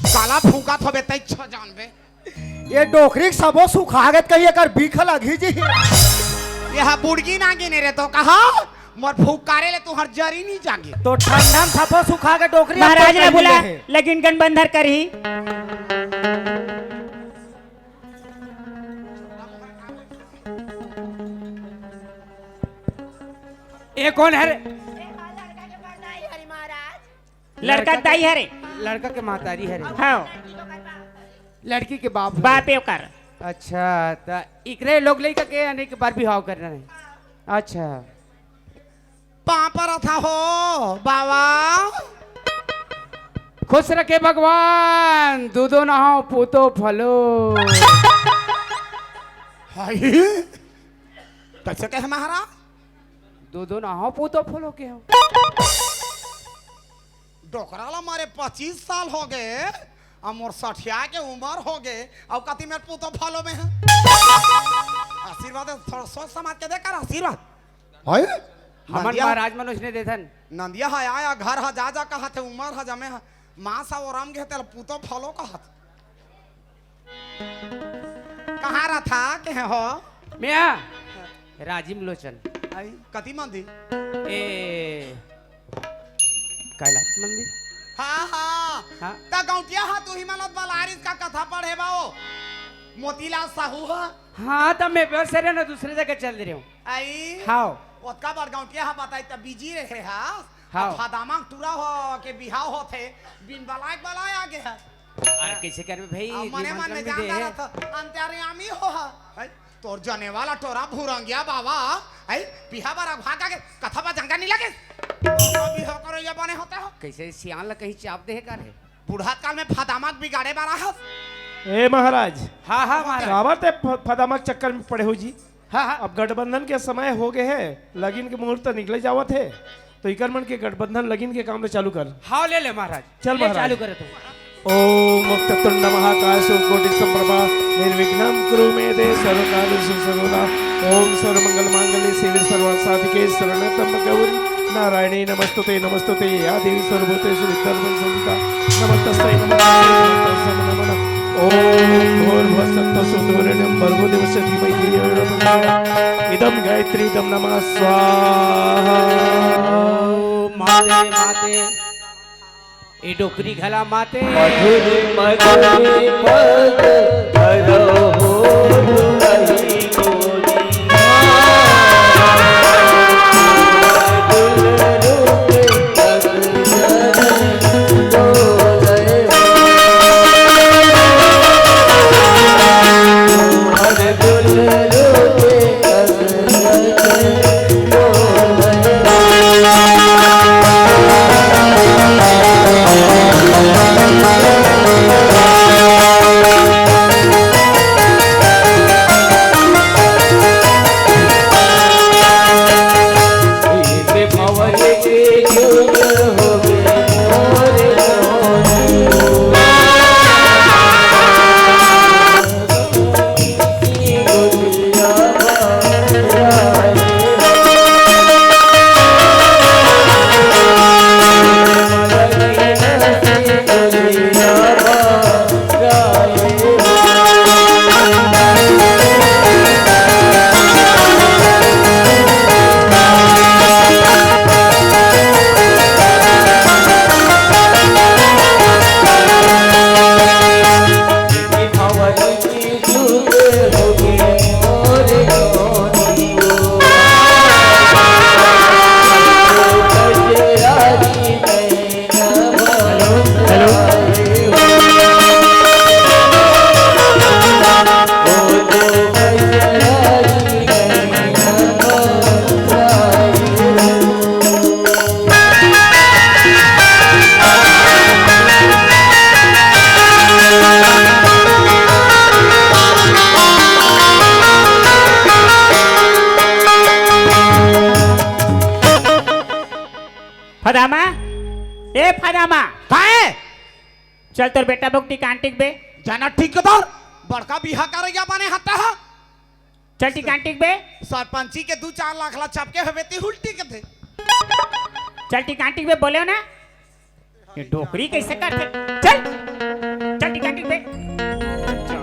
काला फूंकत होबे तै छ जानबे। ये डोकरी के सबो सुखा गत कही एकर बीख लगी जी। ये हा बुड़गी ना गिने रे तो कहा मोर फुकारे ले तुहर जरी नहीं जागे। तो ठंडा में थपो सुखा के डोकरी महाराज ने बोला। लेकिन गनबंधर करही। ये कौन है रे? लड़का के दाई हरे। लड़का के महतारी हरे। हाँ। लड़की के बाप हरे। बाप ओकर। अच्छा, त इकरे लोग लइका के आने के बार बिहाव करना है। अच्छा। पाँव परत हों बाबा। खुश रखे भगवान, दूधो नहाओ पूतो फलो। हाय, कैसे कहे महाराज? दूधो नहाओ पूतो फलो के हो। डोकरा ला मारे पच्चीस साल हो गए, अब मोर सठिया के उमर हो गे, अउ कति मेर पूतो फलो में हे। आशीर्वाद दे, थोड़ा सोच समझ के दे कर आशीर्वाद। हाय? हमन नंदिया, महाराज मनोज ने देथन। नंदिया ह आया, घर ह जा जा कहत हे, उमर ह जमे ह, माँ सा ओराम गे तेला पूतो फलो कहत। कहाँ रथा के हो? मैं राजीव लोचन। आई, कति मंदिर? ए, कैलाश मंदिर। हाँ, हाँ। हाँ। त गौंटिया हा, तू ही मनत बलारिस का कथा पढ़े बाओ। मोतीलाल साहू हा। हाँ, त मैं बेहोश रहे ना, दूसरे जगह चल दे रहे हूँ। आई। हाँ। ओतका बड़ गौंटिया हा बताई त बिजी रहे हा। हाँ। अब फदामा टूरा हो के बिहाव होथे, बिन बलाए बलाए आ गे हा। अरे कैसे करबे भाई, अब मने मन निमंत्रण में भी जान दे डाला हे। तो अंतर्यामी हो हा। हैं? तोर जने वाला टोरा भुरंगिया बाबा, हैं? बिहा बर अघवा के कथा बा जंगा नहीं लगे। तो बिहा करो ये बने होते हो। कैसे सियान ला कहीं चाप दे हे का रे? बुढ़ात काल में फदामक बिगाड़े बारा हस। ए महाराज, हाँ, हाँ, महाराज। काबर ते फ-, फदामक चक्कर में पड़े हो जी? हाँ, हाँ। अब गठबंधन के समय हो गए है, लगिन के मुहूर्त निकले जावत है, तो इकर मन के गठबंधन लगिन के काम ले चालू कर। हाँ, ले ले महाराज। चल ले महाराज। चालू करे तो। ओम वक्रतुंड महाकाय सूर्यकोटि समप्रभा निर्विघ्नं कुरु मे देव सर्वकार्येषु सर्वदा। ओम सर्वमंगल मांगल्ये शिवे सर्वार्थ साधिके शरण्यं त्र्यंबके गौरी नारायणी नमस्तुते नमस्तुते या देवी सर्वभूतेषु विद्यारूपेण संस्थिता नमस्तस्यै नमस्तस्यै नमस्तस्यै नमो नमः। ओम भूर्भुवः सत्तः सुतुवरेण्यं भर्गो देवस्य धीमहि धियो यो न प्रचोदयात्। इदं गायत्री इदं नमः स्वाहा। ओम माते माते। ए डोकरी घला माते। मधुर मधुर पद हरहु दुलही गोरी। मधुर रूप अगजर डोलय। मधुर रूप फदामा, ए फदामा। काहे? चल तोर बेटा बोकटी कान टिकबे। जाना ठिकदार, बड़का बिहा करैया बने हता हा। चल टिकान टिकबे। सरपंची के दू चार लाख ला चपके हवे ती हुल टिक दे। चल टिकान टिकबे बोले ना। ये डोकरी कैसे करथे? चल। चल टिकान टिकबे। चल,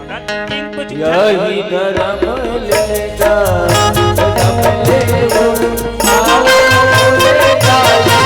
तीन कुछ यही धर्म लेता, धर्म ले वो, आओ रे काली।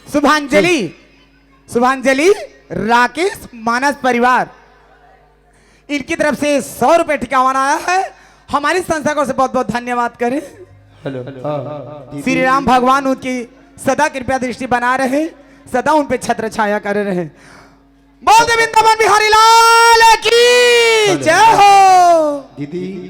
शुभांजलि, शुभांजलि राकेश मानस परिवार, इनकी तरफ से सौ रुपए ठिकावाना आया है। हमारी संस्था को से बहुत बहुत धन्यवाद करें। हेलो। हाँ, दीदी। श्री राम भगवान उनकी सदा कृपया दृष्टि बना रहे, सदा उन पे छत्र छाया करे रहे। बोल दे वृंदावन बिहारी लाल की जय हो। दीदी।